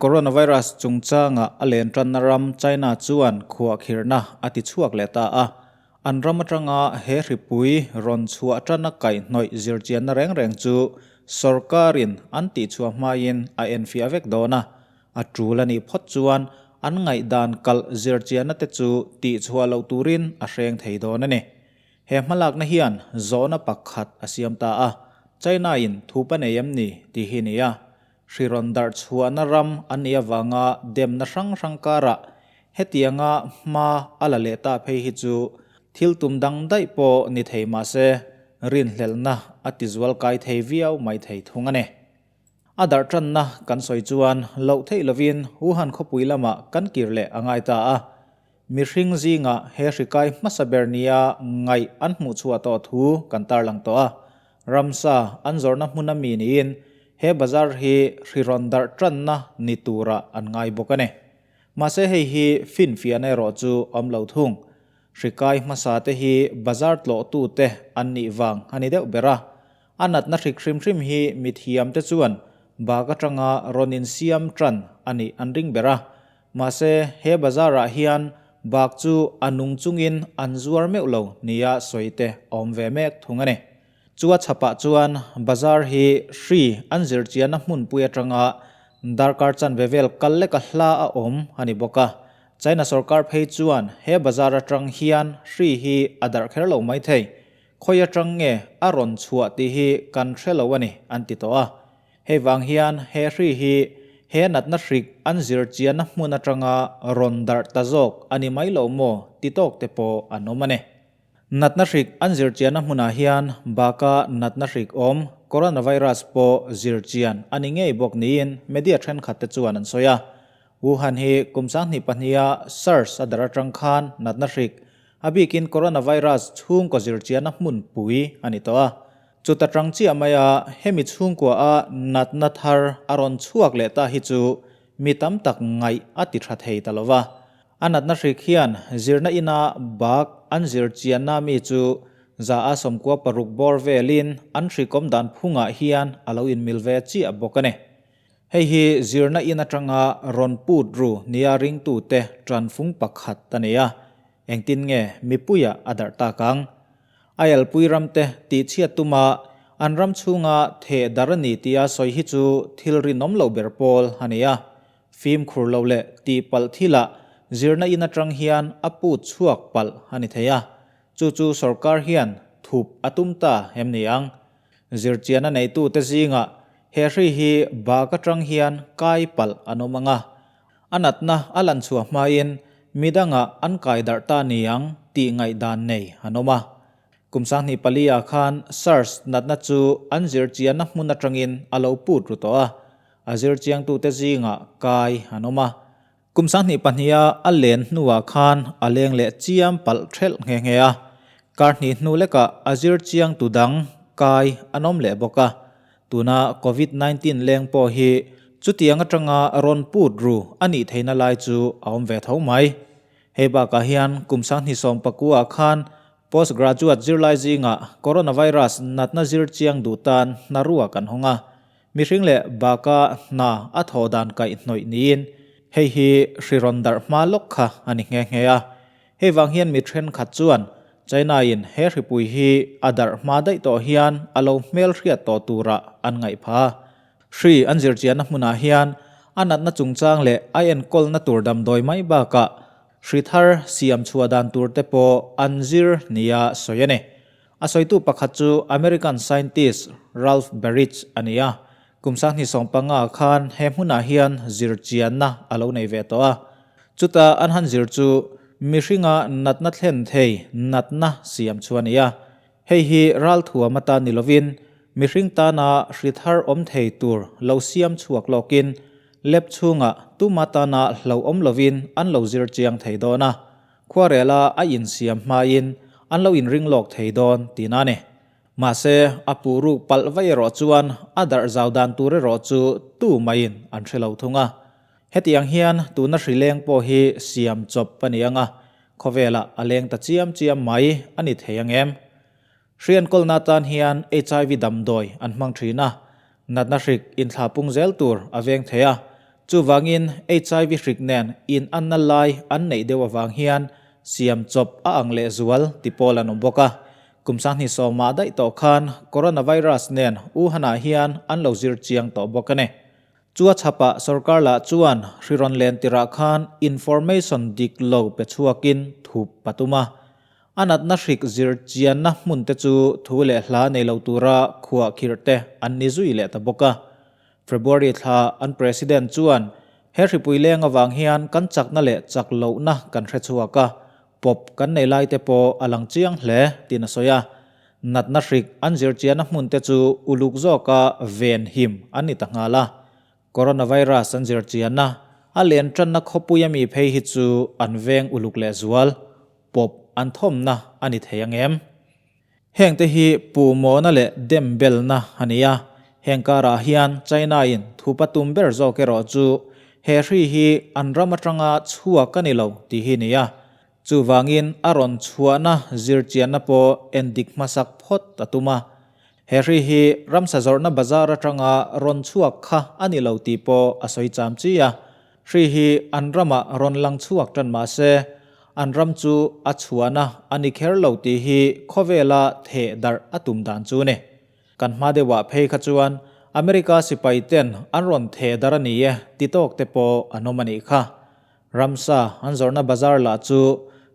Coronavirus chungchanga a len tanna ram China chuan khuahkhirhna a ti chhuak leh ta a, an ram atanga he hripui rawn chhuah tana kaihhnawih zirchianna reng reng chu sorkarin an tihchhuah hmain a enfiah vek dawn a, a tul a nih phawt chuan an ngaihdan kalh zirchianna te chu tihchhuah loh turin a hreng thei dawn a ni. He hmalakna hian zawhna pakhat a siam ta a, China-in thup a nei em ni tih hi ni a. Hri rawn darh chhuahna ram an nih avanga demna hrang hrang karah hetianga hma a la leh ta phei hi chu thil tum dang daih pawh ni thei mah se rinhlelhna a tizual kai thei viau mai thei thung a ni. A darh tanna kan sawi chuan loh theih lovin Wuhan khawpui lamah kan kir leh a ngai ta a. Mihring zingah he hri kai hmasa ber nia ngaih an hmuh chhuah tawh thu kan tarlang tawh a. Ramsa an zawrhna hmun a mi niin he bazar hi hri rawn darh tanna ni turah an ngai bawk a ni. Mahse hei hi finfiahna erawh chu awm lo thung. Hri kai hmasa te hi bazar tlawhtute an nih vang a ni deuh ber a. A natna hrik hrim hrim hi mithiam te chuan bak atanga rawn insiam tan a nih an ring ber a. Mahse he bazar ah hian bak chu a nung chungin an zuar meuh lo nia sawi te awm ve mek thung a ni. Chua chhapah chuan bazar hi hri an zirchianna hmunpui atanga darkar chanve vel kal leka hla a awm a ni bawk a. China sorkar phei chuan he bazar atang hian hri hi a darh kher lo mai thei. Khawi atang nge a rawn chhuah tih hi kan hre lo a ni an ti tawh a. Hei vang hian he hri hi he natna hrik an zirchianna hmun atanga rawn darh ta zawk a ni mai lo maw ti tawk te pawh an awm a ni. Natna hrik an zirchianna hmunah hian baka natna hrik awm coronavirus pawh zirchian a ni ngei bawk niin media thenkhat te chuan an sawi a. Wuhan hi kum 2002 a SARS a darh atang khan natna hrik, a bikin coronavirus chhungkaw zirchianna hmunpui a ni tawh a. Chuta tang chiah maia hemi chhungkua a natna thar a rawn chhuak leh ta hi chu mi tam tak ngaih a ti tha thei ta lova. A natna hrik hian zirna ina bak an zir chianna mi chu 196 bawr velin an hrikawm dan phungah hian a lo inmil ve chiah bawk a ni. Hei hi zirna in atanga rawn put ru nia ringtute tanfung pakhat a ni a, engtin nge mipuiah a darh tak ang? Aialpui ramte tihchhiat tuma an ram chhunga theh dar a ni tia sawi hi chu thil rinawm lo ber pawl a ni a. Fimkhur lo leh tihpalh thilah zirna in atang hian a put chhuak palh a ni thei a. Chu chu sorkar hian thup a tum ta em ni ang? Zirchianna neitute zingah he hri hi bak atang hian kai palh an awm ang a. A natna a lan chhuah hmain midangah an kai darh ta ni ang tih ngaihdan nei an awm a. Kum 2004 ah khan SARS natna chu an zirchianna hmun atangin a lo put ru tawh a, a zirchiangtute zingah kai an awm a. Kum 2002 a a len hnuah khan a leng leh chiam palh thelh nghe nghe a, kar hnih hnu lekah a zirchiangtu dang kai an awm leh bawk a. Tuna Covid 19 leng pawh hi chutiang atanga rawn put ru a nih theihna lai chu a awm ve tho mai. Hei bakah hian kum 2019 ah khan postgraduate zirlai zingah coronavirus natna zir chiang duh tan hna rua kan hawng a. Mihring leh baka hna a thawh dan kaihhnawih niin hei hi hri rawn darh hma lawk kha a ni nghe nghe a. Hei vang hian mi thenkhat chuan China-in he hripui hi a darh hma daih tawh hian a lo hmelhriat tawh turah an ngaih pha. Hri an zirchianna hmunah hian a natna chungchang leh a enkawlna tur damdawi mai bakah hri thar siam chhuah dan tur te pawh an zir nia sawi a ni. A sawitu pakhat chu American scientist Ralph Baric a ni a, kum 2015 khan he hmunah hian zirchianna a lo nei ve tawh a. Chuta an han zir chu mihringa natna thlen thei natna siam chu a ni a. Hei hi ralthuam atan ni lovin mihring tana hri thar awm thei tur lo siam chhuak lawkin lab chhungah tuma tana hlauhawm lovin an lo zir chiang thei dawn a. Khuarela a insiam hmain an lo inring lawk thei dawn tihna a ni. Mahse, a puh ruk palh vaih erawh chuan a darh zau dan tur erawh chu tu maiin an hre lo thung a. Hetiang hian tuna hri leng pawh hi siam chawp a ni ang a, khawvelah a leng ta chiam chiam mai a ni thei ang em? Hri enkawlna atan hian HIV damdawi an hmang thin a, natna hrik inthlahpung zel tur a veng thei a. Chuvangin HIV hrik nen in anna lai an neih deuh avang hian siam chawp a ang lehzual ti pawl an awm bawk a. Kum 2010 daih tawh khan coronavirus nen Wuhan-ah hian an lo zir chiang tawh bawk a ni. Chua chhapah sorkar lah chuan hri rawn len tirah khan information dik lo pe chhuakin thup a tum a. A natna hrik zir chianna hmun te chu thu leh hla nei lo tura khuah khirh te an ni zui leh ta bawk a. February thla an President chuan he hripui leng avang hian kan chakna leh chak lohna kan hre chhuak a, pawp kan nei lai te pawh a lang chiang hle tiin a sawi a. Natna hrik an zir chianna hmun te chu uluk zawka ven him an ni ta nghal a. Coronavirus an zir chianna a len tanna khawpui ami phei hi chu an veng uluk leh zual pawp an thawmna a ni thei ang em? Hengte hi puhmawhna leh dembelna a ni a, heng karah hian China-in thupa tum ber zawk erawh chu he hri hi an ram atanga chhuak a ni lo tih hi a ni a, chuvangin a rawn chhuahna zirchianna pawh endik hmasak phawt a tum a. He hri hi ramsa zawrhna bazar atanga rawn chhuak kha a ni lo tih pawh a sawi cham chi a, Hri hi an ramah rawn lang chhuak tan mah se, an ram chu a chhuahna a ni kher lo tih hi khawvela theh darh a tum dan chu ni. Kan hma deuhah phei kha chuan America sipai ten an rawn theh darh a ni e ti tawk te pawh an awm a nih kha. Ramsa an zawrhna bazar lah chu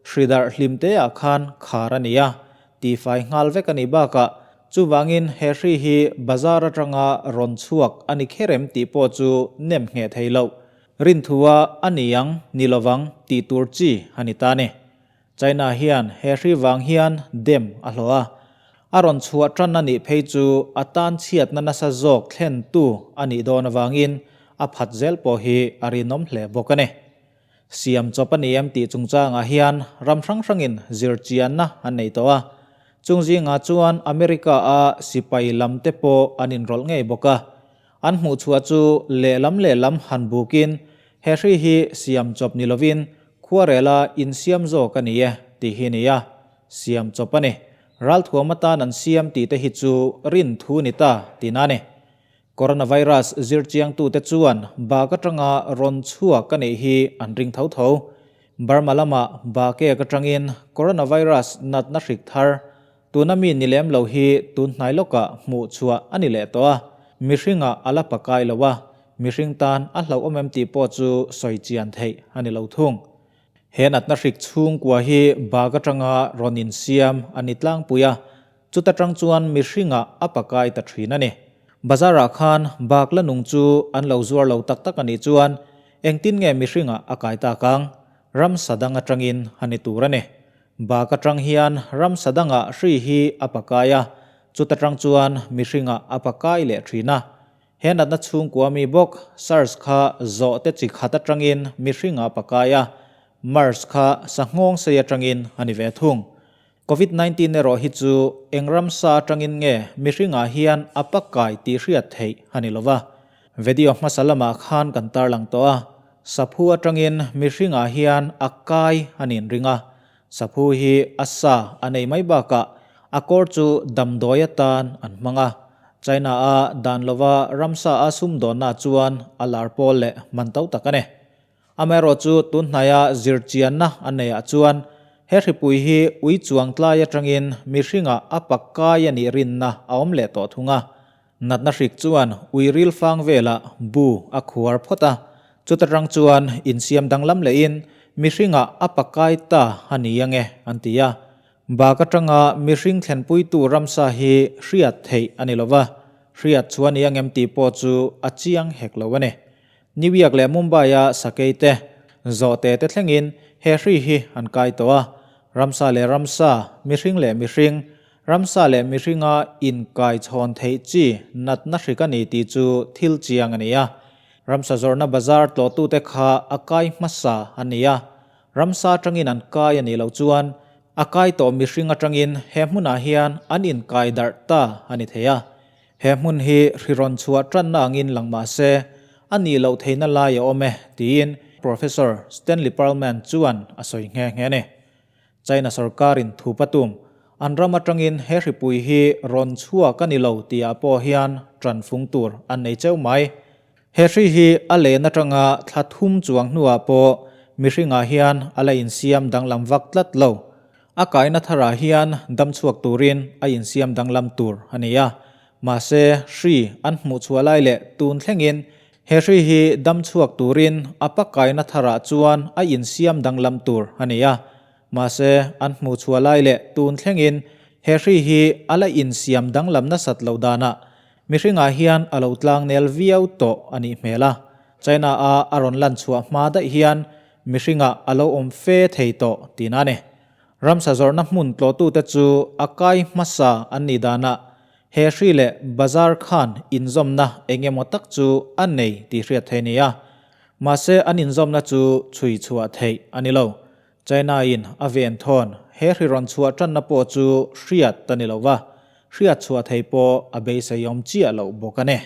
hri darh hlim teah khan khar a ni a, Tihfai nghal vek a nih bakah chuvangin he hri hi bazar atanga rawn chhuak a ni kher em tih pawh chu nem ngheh thei loh. Rinthua a ni ang ni lovang tih tur chi a ni ta ni. China hian he hri vang hian dem a hlawh a. A rawn chhuah tan a nih phei chu a tan chhiatna nasa zawk thlentu a nih dawn avangin a phat zel pawh hi a rinawm hle bawk a ni. Siam chawp a ni em tih chungchangah hian ram hrang hrangin zirchianna an nei tawh a. Chung zingah chuan America-a sipai lam te pawh an inrawlh ngei bawk a. An hmuhchhuah chu lehlam lehlam han bukin he hri hi siam chawp ni lovin khuarela insiam zawk a ni e tih hi a ni a. Siam chawp a ni. Ralthuam atan an siam tih te hi chu rin thu ni ta tihna a ni. Coronavirus zirchiangtute chuan bak atanga rawn chhuak a nih hi an ring tho tho. Burma lama bakek atangin coronavirus natna hrik thar tuna mi ni lem lo hi tun hnai lawkah hmuh chhuah a ni leh tawh a, mihringah a la pakai lo a, mihring tan a hlauhawm em tih pawh chu sawi chian theih a ni lo thung. He natna hrik chhungkua hi bak atanga rawn insiam a ni tlangpui a, Chuta tang chuan mihringah a pakai ta thin a ni. Bazarah khan bak la nung chu an lo zuar lo tak tak a nih chuan engtin nge mihringah a kai tak ang? Ramsa dang atangin a ni tur a ni. Bak atang hian ramsa dangah hri hi a pakai a, chuta tang chuan mihringah a pakai leh thin a. He natna chhungkua mi bawk SARS kha zawh te chi khat atangin mihringah a pakai a, MERS kha sanghawng sei atangin a ni ve thung. Covid 19 erawh hi chu eng ramsa atangin nge mihringah hian a pakai tih hriat theih a ni lova. Video hmasa lamah khan kan tarlang tawh a, saphu atangin mihringah hian a kai a nin ring a. Saphu hi a sa a nei mai bakah a kawr chu damdawi atan an hmang a. China-a dan lova ramsa a sumdawnna chuan a lar pawl leh man to tak a ni. Amaherawhchu tun hnaia zirchianna a neiah chuan he hripui hi ui chuang tlai atangin mihringah a pakkai a nih rinna a awm leh tawh thung a. Natna hrik chuan ui ril fang velah bu a khuar phawt a, chuta tang chuan insiam danglam lehin mihringah a pakkai ta a ni ange an ti a. Bak atanga mihring thlenpuitu ramsa hi hriat theih a ni lova, hriat chu a ni angem tih pawh chu a chiang hek lo a ni. New York leh Mumbai-a sakei te, zawhte te thlengin he hri hi an kai tawh a. Ramsa leh ramsa, mihring leh mihring, ramsa leh mihringa inkai chhawn theih chi natna hrik a ni tih chu thil chiang a ni a. Ramsa zawrhna bazar tlawhtute kha a kai hmasa a ni a. Ramsa atangin an kai a nih loh chuan a kai tawh mihring atangin he hmunah hian an inkai darh ta a ni thei a. He hmun hi hri rawn chhuah tanna angin lang mah se, a nih loh theihna lai a awm e, tiin Professor Stanley Perlman chuan a sawi nghe nghe a ni. China sorkarin thu patum, an ram atangin he hripui hi rawn chhuak a ni lo tihah pawh hian tanfung tur an nei cheu mai. He hri hi a len atanga thla thum chuang hnuah pawh mihringah hian a la insiam danglam vak tlat lo. A kaina tharah hian dam chhuak turin a insiam danglam tur a ni a. Mahse, hri an hmuh chhuah lai leh tun thlengin he hri hi dam chhuak turin a pakaina tharah chuan a insiam danglam tur a ni a. Mahse, an hmuh chhuah lai leh tun thlengin he hri hi a la insiam danglam nasat loh danah Mihringah hian a lo tlangnel viau tawh a nih hmel a, China-a a rawn lan chhuah hma daih hian mihringah a lo awm fe thei tawh tihna a ni. Ramsa zawrhna hmun tlawhtute chu a kai hmasa an nih danah he hri leh bazar khan inzawmna eng emaw tak chu a nei tih hriat theih a ni a, mahse an inzawmna chu chhui chhuah theih a ni lo. China-in a ven thawn he hri rawn chhuah tanna pawh chu hriat a ni lo va, hriat chhuah thei pawh a beiseiawm chiah loh bawk a ni.